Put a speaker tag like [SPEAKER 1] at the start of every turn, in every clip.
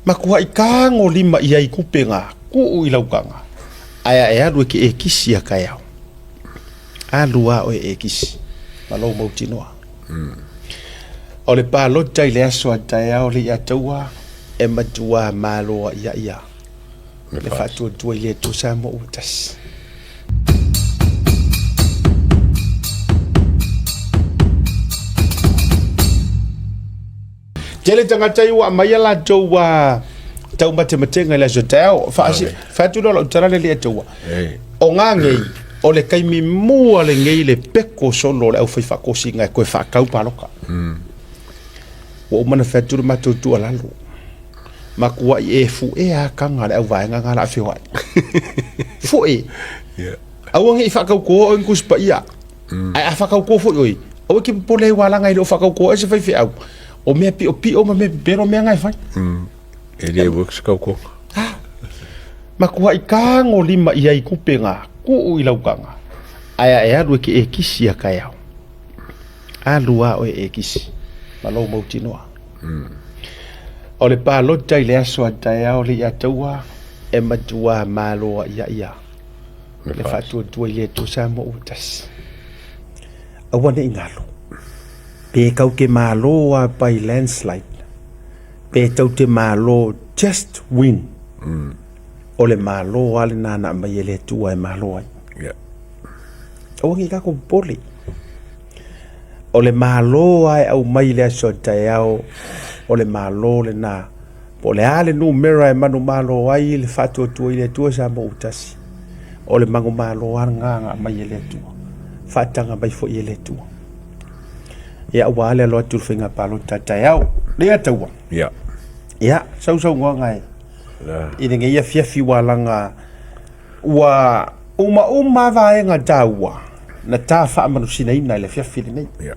[SPEAKER 1] Matuaʻi tagolima i ai kupe ngā kuʻu i laukaga, ae a e alu e ke e kisi a kaeao. Alu a oe e kisi ma lou mautinoa. O le palota i le aso a taeao le ia taua e matua malo a ia ia. Le faatuatua i le Atua Samoa ua tasi. Tele tagata ia ua aumaia latou ua taumatematega i le aso taeao. Fai atu lea o lau tala lea taua. O ngā nei, o le taimi mua lenei le peko solo o le aufai faatosina e toe faatau paloka. Ua uma ona fai atu le matou tuualalo. Matuai e fu'ea lava taga a le auvaega na o le a feoai. Fu'e. Aua ne i faatautoa oe ni Tusi Paia. Ae a faatautoa foi oe, aua e te popole ai ua laga e le o faatautoa ai se faifeau. O mea piopio ma mea pepelo mea na e fai.
[SPEAKER 2] E le work se tautoga.
[SPEAKER 1] Ha. Matuai tagolima i ai tupe na tuu i lau taga, ae a e alu e te e kisi a taeao. Alu a oe e kisi ma lou mautinoa. O le palota i le aso a taeao le ia taua e matua malo a ia ia. Le faatuatua i le Atua Samoa ua tasi. Aua ne i galo. Pe kau te malo a by landslide. Pe tau te malo just win. O le malo a lena na aumai e le Atua e malo ai.
[SPEAKER 2] Yeah.
[SPEAKER 1] Aua ne i tatou popole. O le malo a e aumai i le aso a taeao, o le malo lena. Po o le a le numera e manumalo ai le faatuatua i le Atua Samoa ua tasi, o le manumalo lava lena na aumai e le Atua, faataga mai foi e le Atua. Ia aua le alo atu i le faiga palota a taeao. Lea taua.
[SPEAKER 2] Ia.
[SPEAKER 1] Ia, sausaunoaga e i lenei afiafi ua laga ua umauma vaega taua na ta faamanusinaina i le afiafi lenei.
[SPEAKER 2] Ia.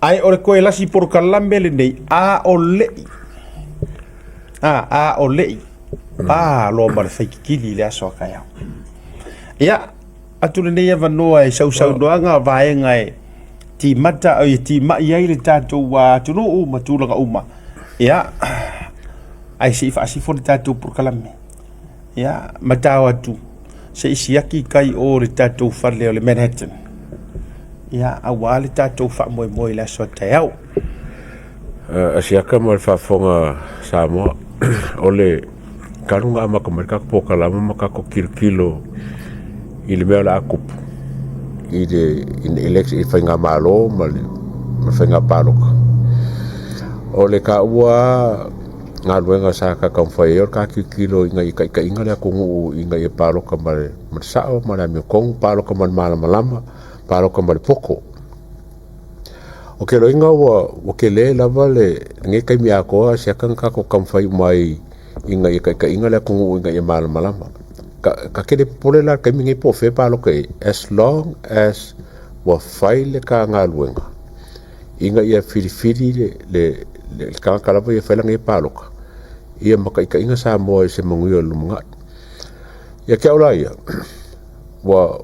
[SPEAKER 1] Ae o le toe lasi polokalame lenei, a o le'i, a o le'i, pa loa ma le faikikili i le aso a taeao. Ia, atu lenei avanoa e sausaunoaga vaega e timata e timai ai le tatou atunuu ma tulaga uma. Ia, ae se i faasifo le tatou polokalame. Ia, matau atu se i siaki kai o le tatou fale o le Manhattan. Ia, aua le tatou faamoemoe i le aso a taeao.
[SPEAKER 2] Asiaka ma le faafofoga Samoa, o le talu ona amata mai le tatou polokalame ma tatou tilotilo i le mea o le a tupu i le faigamalo ma le faiga palota. O le taua lava galuega sa ta taumafai ai o le ta tilotilo ina ia taitaiina le atunuu ina ia palota ma le sao ma le amiotonu, palota ma le malamalama, palota ma le poto. O ke loiga ua tele lava lenei taimi atoa siaka na tatou taumafai uma ai ina ia taitaiina le atunuu ina ia malamalama. Ta te le popole la i le taimi lenei po o fea e palota i ai as long as ua fai le ta galuega ina ia filifili le tagata lava ia e fai lana ia palota ia ma taitaiina Samoa i se manuia o le lumanai. Ia te au la ia, ua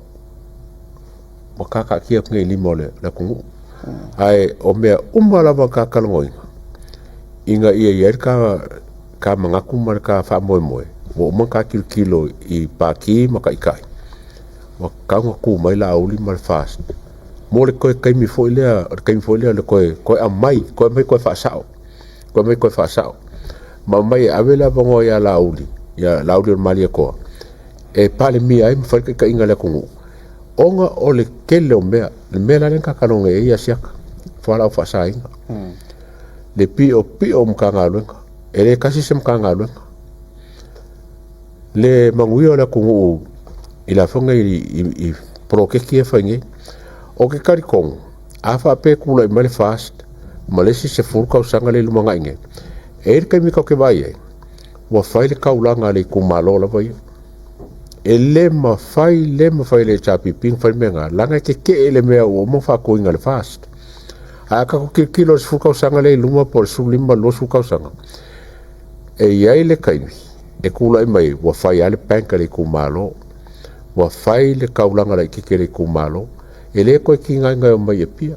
[SPEAKER 2] taatia atu nei i lima o le atunuu, ae o mea uma lava ta talanoaina ina ia i ai le ta manatu ma le ta faamoemoe, ua uma ona ta tilotilo i Pati ma Taitai, ua tatau ona tu mai Laauli ma le FAST mo le toe taimi foi lea, o le taimi foi lea o le toe aumai, toe aumai toe faasao, toe aumai toe faasao, ma aumai e ave le avanoa ia Laauli, ia Laauli o le Malietoa e Palemia ai ma fai le taitaiga i le atunuu, ona o le tele o mea, le mea la lea na ta talanoa ai ia Siaka, fualaau faasaina, le piopio o Matagaluega, e le tasi se Matagaluega. Le manuia o le atunuu i le afoga i poloketi ia e fai nei. Ou te talitonu, a faapea e tulai mai le FAST ma le isi 10 tausaga lea e lumanai nei, e i ai le taimi tatou te vaai ai, ua fai le taulaga a le itumalo lava ia. E le mafai, le mafai e le HRPP ona fai le mea lena, leaga e tetee i le mea ua uma ona faatuina e le FAST. Ae a tatou tilotilo i le 10 tausaga lea i luma po o le 15 i le 20 tausaga, e i ai le taimi e tulai mai ua fai lava le bank a le itumalo, ua fai le taulaga laitiiti a le itumalo, e le toe tigaina e omai i Apia.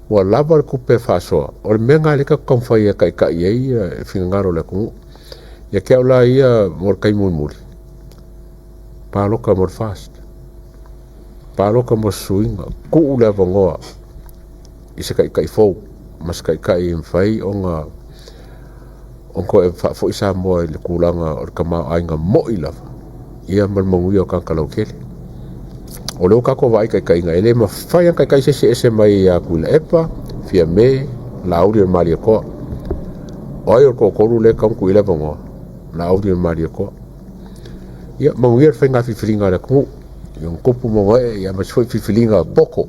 [SPEAKER 2] Ua lava le tupe e faasoa. O le mea lena lea tatou te taumafai e taitai ai le finagalo o le atunuu. Ia te au la ia mo le taimi mulimuli, paloka mo le FAST, paloka mo se suiga, tuu le avanoa i se taitai fou ma se taitai e mafai ona ona toe faafoi Samoa i le tulaga o le tamaoaiga moi lava ia ma le manuia o tagata lautele. O lea ua tatou vaai i taitaiga, e le mafai ona taitai se isi e ese mai ia Tuilaepa, Fiame, Laauli o le Malietoa. O ai o le toatolu lea e tatau ona tuu i ai le avanoa? Laauli o le Malietoa. Ia manuia le faiga filifiliga a le atunuu i ona tupu ma ona ee, aemaise foi filifiliga poto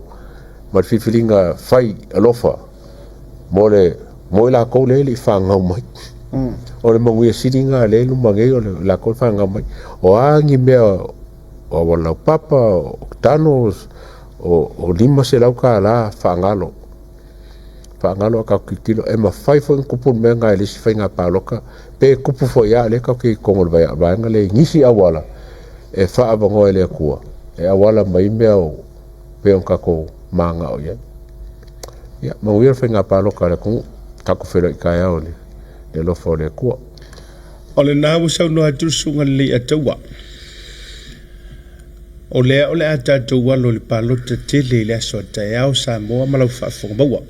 [SPEAKER 2] ma le filifiliga fai alofa mo le mo i latou lea e le i fanau mai. O le manuia sili lena lea e i luma nei o le latou e fanau mai. O a ni mea o auala laupapa, o tunnels, o $500 faagalo, faagalo a tatou tilotilo e mafai foi ona tupu le mea lena i le isi faiga palota, pe tupu foi lava, o lea tatou te i totonu o le vaega lea i nisi auala e faaavanoa e le Atua e auala mai mea o pei ona tatou mananao i ai. Ia manuia le faiga palota a le atunuu, tatou feiloai taeao i le alofa o le Atua.
[SPEAKER 1] O lena ua saunoa atu le Susuga i le Leiataua, o lea o le a tatou alo i le palota tele i le aso a taeao Samoa ma lau faafofoga maua.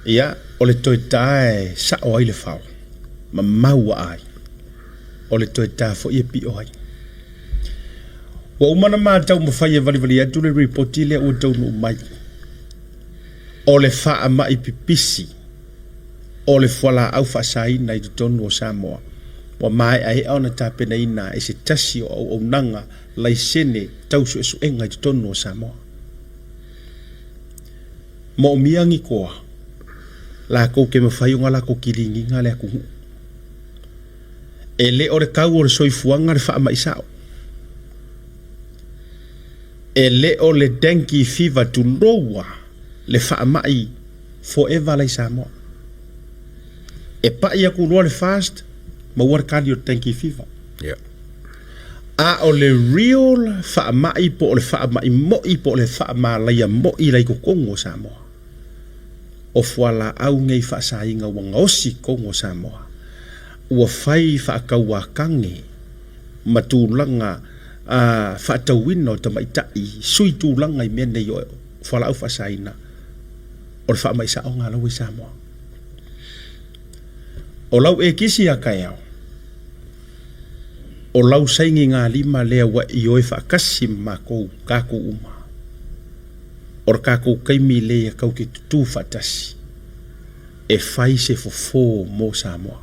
[SPEAKER 1] Ia, o le toe ta e sao ai le fao, ma mau ai, o le toe ta foi e pio ai. Ua uma ona ma taumafai e valivali atu le lipoti lea ua taunuu mai, o le faamai pipisi o le fualaau faasaina i totonu o Samoa ua maeaea ona tapenaina e se tasi o auaunaga laisene tau suesuega i totonu o Samoa. Moomia ni koa lakou ke mafai ona lakou kiligiga le atunuu. E le o le tau o le soifuaga le faamai sao. E le o le dengue fever tulou a le faamai forever la i Samoa. E pai aku loa le fast, maua le kali o le dengue fever.
[SPEAKER 2] Yeah.
[SPEAKER 1] A o le real faamai po o le faamai moi po o le faamalaia moi la i totonu o Samoa. O fualaau nei faasaina ua gaosi i totonu o Samoa, ua fai faatauakage ma tulaga faatauina o tamaitai sui tulaga i mea nei o fualaau faasaina, o le faamai saoga la ua i Samoa. O lau ekisi ia taeao, o lau sainigalima lea ua ioe faatasi ma makou tatou uma. O le tatou taimi lea tatou te tutū faatasi e fai se fofo mo Samoa.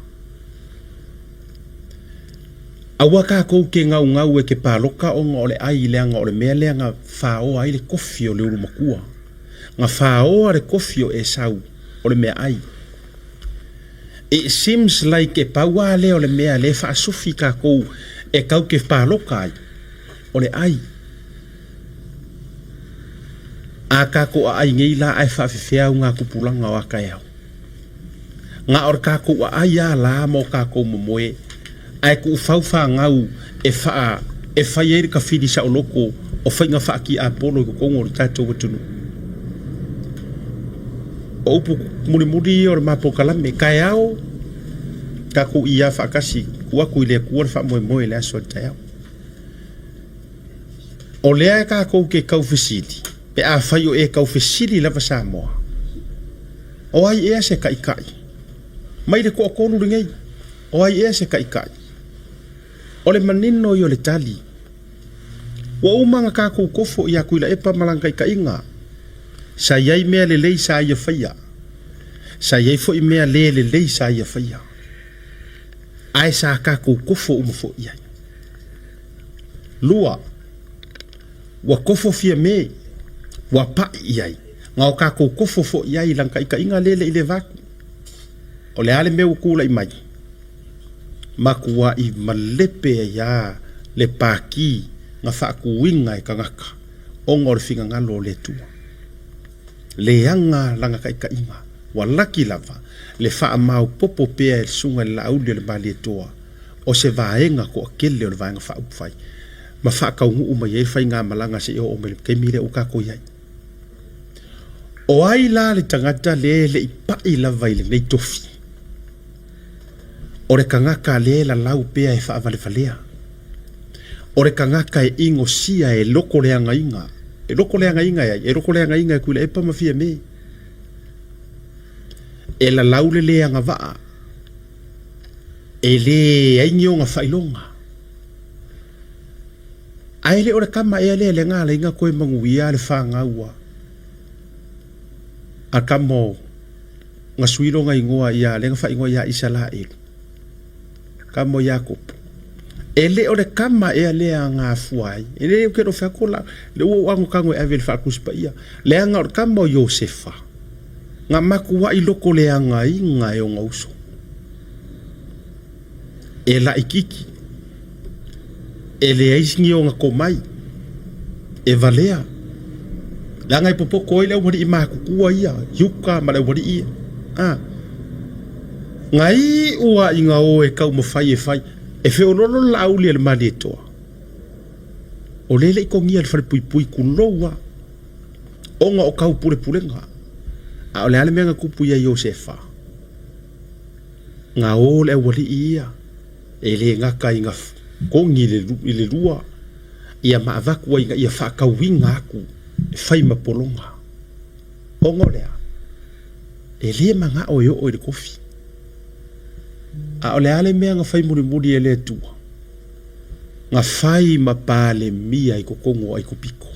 [SPEAKER 1] Aua tatou te gaugau e te paloka ona o le ai leaga o le mea lea na faoa ai le kofi o le ulu matua. Na faoa le kofi o Esau o le meaai. It seems like e pau lava lea o le mea lea e faasufi tatou e tau te paloka ai, o le ai. A tatou aai nei la ae faafefea augatupulaga o a taeao? Na o le tatou aai lava la ma o tatou momoe ae tuufau fanau e faa e fai ai le tafili saoloto o faiga faatiapolo i totonu o le tatou atunuu. O upu mulimuli ia o le ma polokalame, taeao tatou iā faatasi, tuu atu i le Atua le faamoemoe i le aso a le taeao. O lea e tatou te tau fesili, pe afai o e tau fesili lava Samoa, o ai ea se taitai? Mai le toatolu lenei, o ai ea se taitai? O le manino ia o le tali. Ua uma ona tatou tofo ia Tuilaepa ma lana taitaiga. Sa i ai mea lelei sa ia faia. Sa i ai foi mea le lelei sa ia faia. Ae sa tatou tofo uma foi i ai. 2, ua tofo Fiame, ua pai i ai, na o tatou tofo foi i ai i lana taitaiga lea e le i leva atu. O le a le mea ua tulai mai? Matuai malepe ai lava le pati na faatuina e tagata ona o le finagalo o le Atua. Leaga lana taitaiga, ua laki lava le faamaopoopo pea e le Susuga i le Laauli o le Malietoa o se vaega toatele o le Vaega Faaupufai ma faataunuu mai ai le faigamalaga seia oo mai i le taimi lea ua tatou i ai. O ai la le tagata lea e le i pai lava i lenei tofi? O le tagata lea e lalau pea e faavalevalea. O le tagata e inosia e loko leagaina. E loko leagaina e ai? E loko leagaina e Tuilaepa ma Fiame. E lalau le le agavaa. E leai ni ona faailoga. Ae le o le tama ea lea lea na ala ai ona toe manuia le fanau a tama o na sui lona igoa ia lea na faaigoa ia Isaraelu, tama o Iakopo. E le o le tama ea lea na afua ai. E le ou te le fai atu la, le ua ou agotago e ave i le Faatusi Paia. Leaga o le tama o Iosefa, na matuai loko leagaina e ona uso. E laititi, e leai ni ona tomai, e valea. Leaga e popoto ai le aualii matutua ia, Iuta ma le aualii ia. A, na iu lava ina o e taumafai e fai, e feoloolo le laauli a le Malietoa, o lea e le i togia e le falepuipui, tulou lava, ona o taupulepulega. A o le a le mea na tupu ia Iosefa? Na o le aualii ia, e le gata ina kogi i le lua, ia ma avatu ai ina ia faatauina atu e fai ma pologa. Ona o le a? E le manao e oo i le kofi. A o le a le mea na fai mulimuli e le Atua? Na fai ma Palemia i totonu o Aikupito.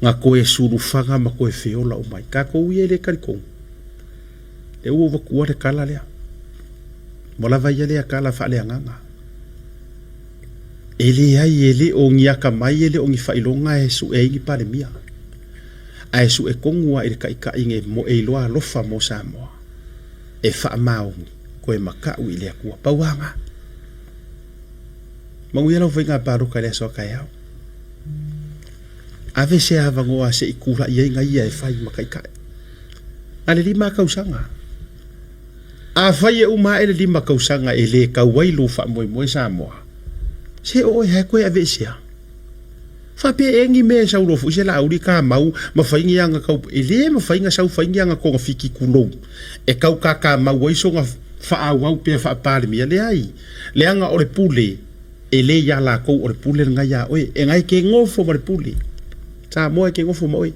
[SPEAKER 1] Na toe sulufaga ma toe feola uma ai. Tatou ia e le talitonu. Lea ua ou vatua le tala lea. Ua lava ia lea tala faaleagaga. E leai, e le o ni atamai, e le o ni faailoga e sue ai ni Palemia, ae sue tonu lava i le Taitai e iloa alofa mo Samoa, e faamaoni, koe matau i le Atua. Pau lava na. Manuia lau faiga palota i le aso a taeao. Ave se avanoa se i tulai ai na ia e fai ma Taitai. A le 5 tausaga. Afai e uma ae le 5 tausaga e le tau ai lou faamoemoe Samoa, se o oe hae koe aveesea. Faapea ea ni mea e sau loa foi se laauli kamau ma fai ni aga kau, e le mafai na sau fai ni aga togafiti kulou e tau kakamau ai sona faaauau pea faapalemia. Leai, leaga o le pule e le iā lakou, o le pule lena iā oe, e na e ke nofo ma le pule. Samoa e ke nofo ma oe.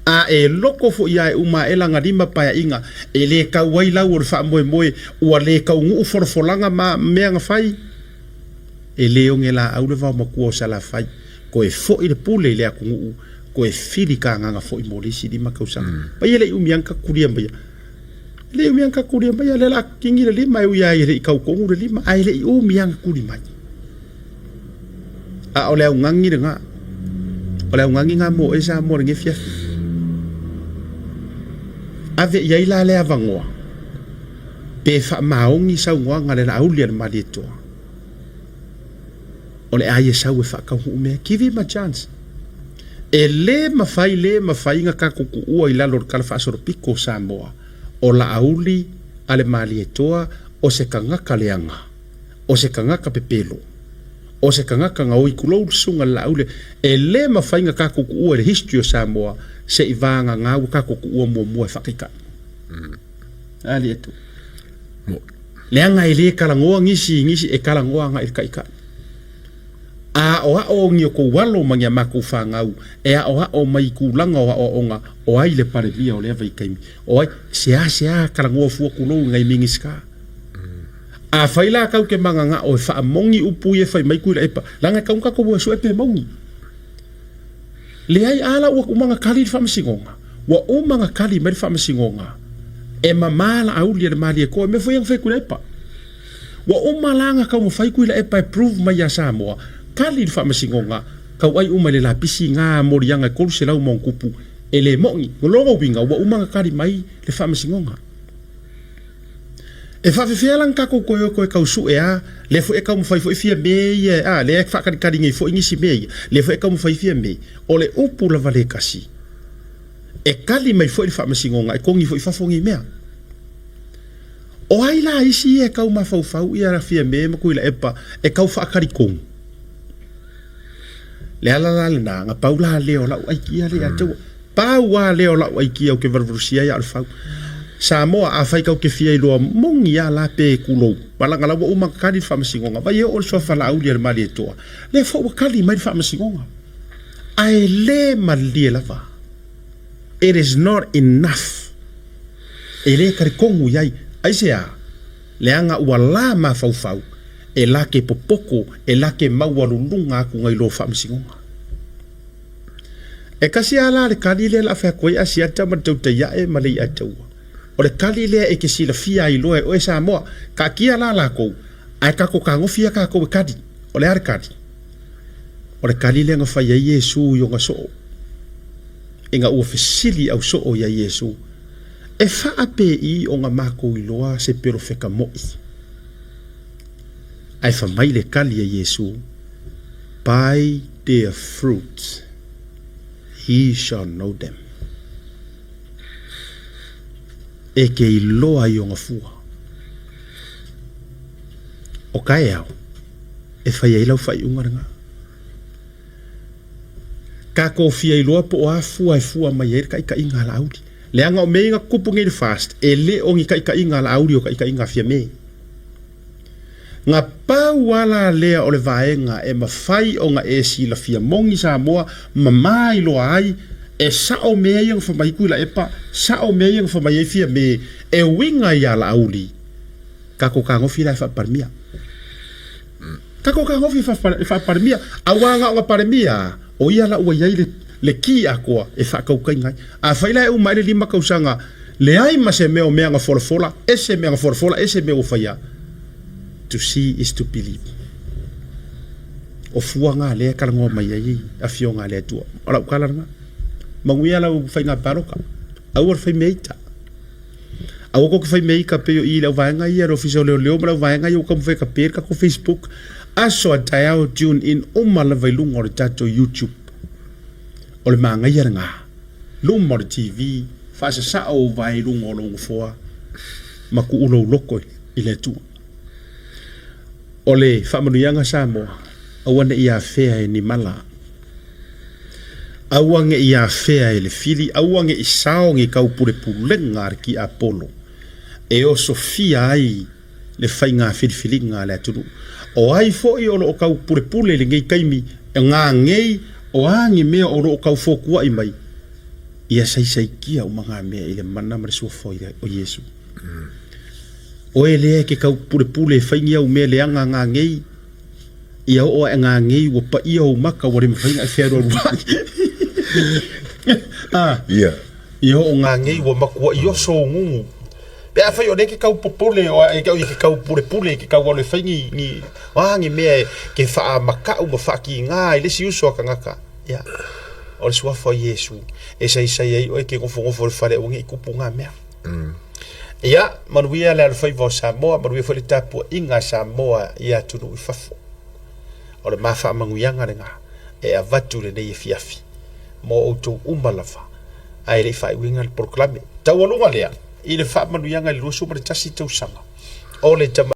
[SPEAKER 1] A e loko foi ia e uma ae lana 5 paeaiga, e le tau ai lau o le faamoemoe, ua le taunuu folafolaga ma mea na fai. E le oge laau le vaomatua o Salafai, toe foi le pule i le atunuu, toe fili kagaga foi mo le isi 5 tausaga. Pai e le i umi lava na takulia maia. E le i umi lava na takulia maia, lea o le a kini le lima e ui lava e le i tau tonu le lima, ae le i umi lava na tuli mai. A o le augani lena. O le augani lena mo oe Samoa i lenei afiafi. Ave i ai la le avanoa pe faamaoni saunoaga a le Laauli a le Malietoa. O le a ia sau e faataunuu mea. Give him a chance. E le mafai, le mafai ona tatou tuua i lalo o le Tala Faasolopito o Samoa o Laauli a le Malietoa o se tagata leaga. o se tagata pepelo, o se tagata gaoi kulou le susuga le Laauli, e le mafai na tatou tuua i le history o Samoa se i vagana ua tatou tuua muamua e faataitai. A li atu. Leaga e le talanoa nisi nisi e talanoa agai i le taitai. A aoao ni o tou alo ma ni a matou fanau e aoao mai i tulaga o aoaoga o ai le Palemia o lea vaitaimi, o ai, seasea talanoa fua kulou i nai Minisita. Afai la kau ke mangangao e faamoni upu ia e fai mai Tuilaepa, leaga e tau na tatou o e sue pe mauni. Leai, a la ua uma na kali le faamasinoga. Ua uma na kali mai le faamasinoga e mama Laauli e le Malietoa, e mea foi ia na fai e Tuilaepa. Ua uma la na taumafai Tuilaepa e prove mai ia Samoa, kali le faamasinoga, tauai uma i le lapisi na moliaga e 300 ma ona tupu, e le moni. O lona uiga, ua uma na kali mai le faamasinoga. E faafefea la na tatou toe o toe tau sue a, lea foi e taumafai foi Fiame ia a, lea e faakalikali nei foi nisi mea ia, lea foi e taumafai Fiame. O le upu lava le tasi, e kali mai foi le faamasinoga e togi foi i fafo nei mea. O ai la isi ia e tau mafaufau ia Fiame ma Tuilaepa e tau faakalitonu? Le ala la lena, na pau la lea o lau aikia lea ia te ua. Pau lava lea o lau aikia ou te valuvalusia ai a o le fau. Samoa, afai kau te fia iloa moni a la pe kulou, malaga la ua uma ona kali le faamasinoga, vai e oo le suafa Laauli a le Malietoa, lea foi ua kali mai le faamasinoga. Ae le malie lava. It is not enough. E le talitonu i ai. Aisea? Leaga ua la mafaufau, e la ke popoko, e la ke maualuluga atu nai lo faamasinoga. E kasi a la le kali lea la fai atu ai Asiata ma le tautai ae ma le i'a taua. O le kali lea e te silafia ai loa e oe Samoa. Taatia la lakou, ae tatou tagofi ia tatou e kali. O le a le kali? O le kali lea na fai ai Iesu i ona soo. Ina ua fesili au soo ia Iesu, E faapeii ona makou iloa se pelofeka moʻi? Ae fa mai le kali a Iesu, By their fruits ye shall know them. E ke iloa i ona fua. O kaeao e fai ai lau faaiuga lena. Tatou fia iloa po o a fua e fua mai ai le taitaiga a Laauli. Leaga o mea ia na tutupu nei i le FAST, e le o ni taitaiga a Laauli o taitaiga a Fiame. Na pau a la lea o le vaega e mafai ona e silafia moni Samoa ma mailoa ai e sao mea ia na fai mai Tuilaepa, sao mea ia na fai mai ai Fiame e uiga ia Laauli. Tatou tagofi la e faapalemia. Tatou tagofi e faapalemia. Aua na ona palemia, o ia la ua i ai le ki atoa e faatautaina ai. Afai la e uma ai le 5 tausaga, leai ma se mea o mea na folafola, ese mea na folafola, ese mea ua faia. To see is to believe. O fua na lea e talanoa mai ai afioga a le Atua. O lau tala lena. Manuia lau faiga palota. Aua le fai mea ita. Aua kou te fai mea ika pei o i le auvaega ia le ofisa o leoleo ma le auvaega ia ua taumafai e kape le tatou Facebook. Aso a taeao tune in uma lava i luga o le tatou YouTube. O le manaia lena. Luma o le TV, faasasao ou vae i luga o lou nofoa ma tuu lou loto i le Atua. O le faamanuiaga Samoa, aua ne i afea e ni mala. Aua ne i afea e le fili, aua ne i sao ni taupulepulega a le tiapolo e osofia ai le faiga filifiliga a le atunuu. O ai foi o lo o taupulepule i lenei taimi, e gagei, o a ni mea o lo o tau fotuaʻi mai, ia saisaitia uma ngā mea i le mana ma le suafa o Iesu. Oe lea e ke taupulepule e fai ni au mea leaga gagei, Ia oo ae ngangei ua paia ou maka ua le mafai ona e fealualuai. Ah.
[SPEAKER 2] Ia.
[SPEAKER 1] Ia oo ngangei ua matuai oso ou gugu. Pe afai o lea ke kau popole o e ke ke kau pulepule ke kau alu e fai ni ni ah ni mea e ke faamakau ma faakīgā i le isi uso a tagata. Ia. O le suafa o Iesu e saisai ai oe ke nofonofo i le fale aua ne i tupu ngā mea. Ia, manuia le alofaiva o Samoa, manuia foi le tapuaiga a Samoa i atunuu i fafo. O le ma faamanuiaga lena e avatu lenei afiafi mo outou uma lava, ae le i faaiuina le polokalame taualuga lea i le faamanuiaga i le 21 tausaga o le tama.